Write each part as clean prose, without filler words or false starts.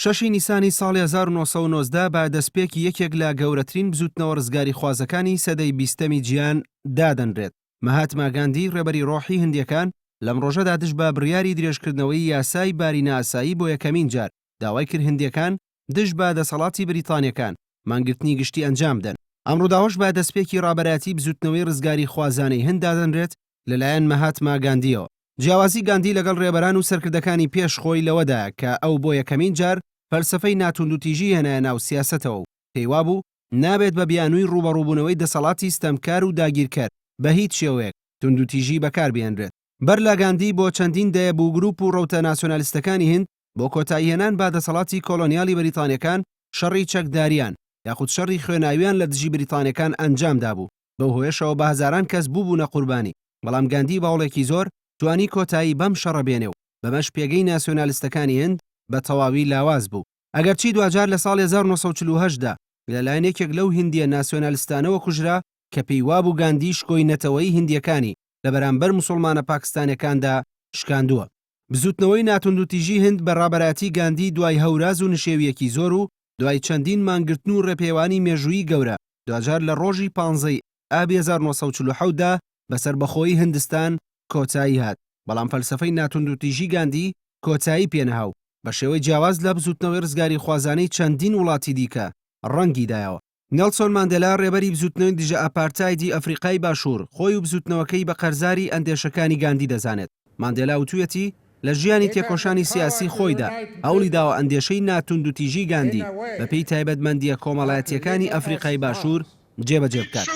شەشی نیسانی ساڵی 1990 بە دەستپێکی یەکێک لە گەورەترین بزووتنەوە ڕزگاریخوازەکانی سەدەی بیستەمی جیهان دادەنرێت. مەهاتما گاندی ڕێبەری ڕۆحی هندییەکان لەم ڕۆژەدا دژ بە بڕیاری درێژکردنەوەی یاسای باری نائاسایی بۆ یەکەمین جار داوای کرد هندییەکان دژ بە دەسەڵاتی بریتانییەکان مانگرتنی گشتی ئەنجام بدەن. ئەم ڕووداوەش بە دەستپێکی ڕابەرایەتی بزووتنەوەی ڕزگاریخوازانەی هند دادەنرێت لەلایەن مەهاتما گاندییەوە. جیاوازی گاندی لەگەڵ ڕێبەران و سەرکردەکانی پێش خۆی لەوەدایە کە ئەو بۆ یەکەمین جار فەلسەفەی ناتوندوتیژی هێنایە ناو سیاسەتەوە و پێیوابوو نابێت بە بیانووی ڕووبەڕووبوونەوەی دەسەڵاتی ستەمکار و داگیرکەر بە هیچ شێوەیەک توندوتیژی بەکار بهێنرێت. بەر لە گاندی بۆ چەندین دەیە بوو گروپ و ڕەوتە ناسیۆنالیستەکانی هند بۆ کۆتاییهێنان بە دەسەڵاتی کۆلۆنیالی بەریتانیەکان شەڕی چەکداریان یاخود شەڕی خوێناویان لە دژی بریتانیەکان ئەنجام دابوو، بەو هۆیەشەوە بە هەزاران کەس بووبوونە قوربانی، بەڵام گاندی بە هەوڵێکی زۆر توانی کۆتایی بەم شەڕە بێنێ و بەمەش پێگەی ناسیۆنالستەکانی هند بە تەواوی لاواز بوو. ئەگەرچی دواجار لە ساڵی 1948 دا لەلایەن یەکێک لەو هندییە ناسیۆنالستانەوە کوژرا کە پێی وابوو گاندی شکۆی نەتەوەیی هندییەکانی لە بەرامبەر موسوڵمانە پاکستانیەکاندا شکاندووە. بزووتنەوەی ناتوندوتیژی هند بە ڕابەرایەتی گاندی دوای هەوراز و نشێوییەکی زۆر و دوای چەندین مانگرتن و ڕێپێوانی مێژوویی گەورە دواجار لە ڕۆژی پانزەی ئابی 1947 دا بە سەربەخۆیی هندستان کۆتایی هات، بەڵام فەلسەفەی ناتوندوتیژی گاندی کۆتایی پێنەها و بە شێوەی جیاواز لە بزووتنەوەی ڕزگاریخوازانەی چەندین وڵاتی دیکە ڕەنگی دایەوە. نێڵسۆن ماندێلا ڕێبەری بزووتنەوەی دژە ئاپارتایدی ئەفریقای باشوور، خۆی و بزووتنەوەکەی بە قەرزاری ئەندێشەکانی گاندی دەزانێت. ماندێلا وتوویەتی لە ژیانی تێکۆشانی سیاسی خۆیدا هەوڵی داوە ئەندێشەی ناتوندوتیژی گاندی بەپێی تایبەتمەندییە کۆمەڵایەتییەکانی ئەفریقای باشوور جێبەجێ بکات.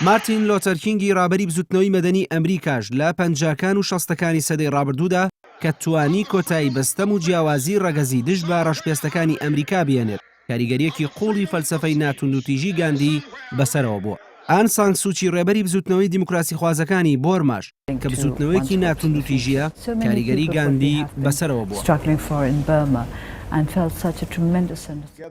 مارتین لۆتەر کینگی ڕابەری بزوتنەوەی مەدەنی ئەمریکاش لە پەنجاکان و شەستەکانی سەدەی ڕابردوودا کە توانی کۆتایی بە ستەم و جیاوازی ڕەگەزی دژ بە ڕەشپێستەکانی ئەمریکا بهێنێت، کاریگەرییەکی قووڵی فەلسەفەی ناتوندوتیژی گاندی بەسەرەوە بووە. ئان سانگ سوچی ڕێبەری بزوتنەوەی دیموکراسیخوازەکانی بۆرماش کە بزوتنەوەیەکی ناتوندوتیژییە، کاریگەری گاندی بەسەرەوە بووە.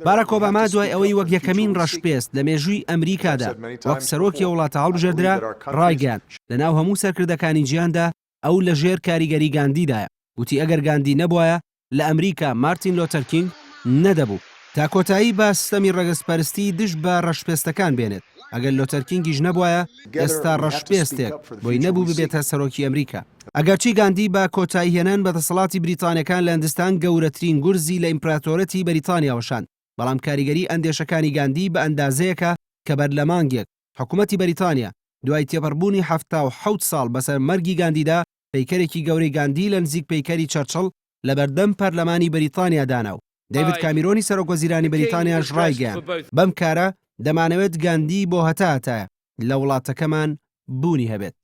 باراک ئۆباما دوای ئەوەی وەک یەکەمین ڕەشپێست لە مێژووی ئەمریکادا وەک سەرۆکی ئەو وڵاتە هەڵبژێردرا، ڕایگەیاند، لەناو هەموو سەرکردەکانی جیهاندا ئەو لەژێر کاریگەری گاندیدایە، وتی ئەگەر گاندی نەبوایە لە ئەمریکا مارتین لۆتەر کینگ نەدەبوو تا کۆتایی بە ستەمی ڕەگەزپەرستی دژ بە ڕەشپێستەکان بێنێت، ئەگەر لۆتەر کینگیش نەبوایە ئێستا ڕەشپێستێک بۆی نەبوو ببێتە سەرۆکی ئەمریکا. ئەگەرچی گاندی بە کۆتاییهێنان بە دەسەڵاتی بریتانیەکان لە هندستان گەورەترین گورزی لە ئیمپراتۆرەتی بەریتانیا وەشاند، بەڵام کاریگەری ئەندێشەکانی گاندی بە ئەندازەیەکە کە بەر لە مانگێک حکومەتی بەریتانیا دوای تێپەڕبوونی 77 ساڵ بەسەر مەرگی گاندیدا پەیکەرێکی گەورەی گاندی لە نزیک پەیکەری چەرچڵ لەبەردەم پەرلەمانی بەریتانیا دانا و دەیڤد کامیرۆنی سەرۆکوەزیرانی بەریتانیاش ڕایگەیاند، بەم کارە دەمانەوێت گاندی بۆ هەتا هەتایە لە وڵاتەکەمان بوونی هەبێت.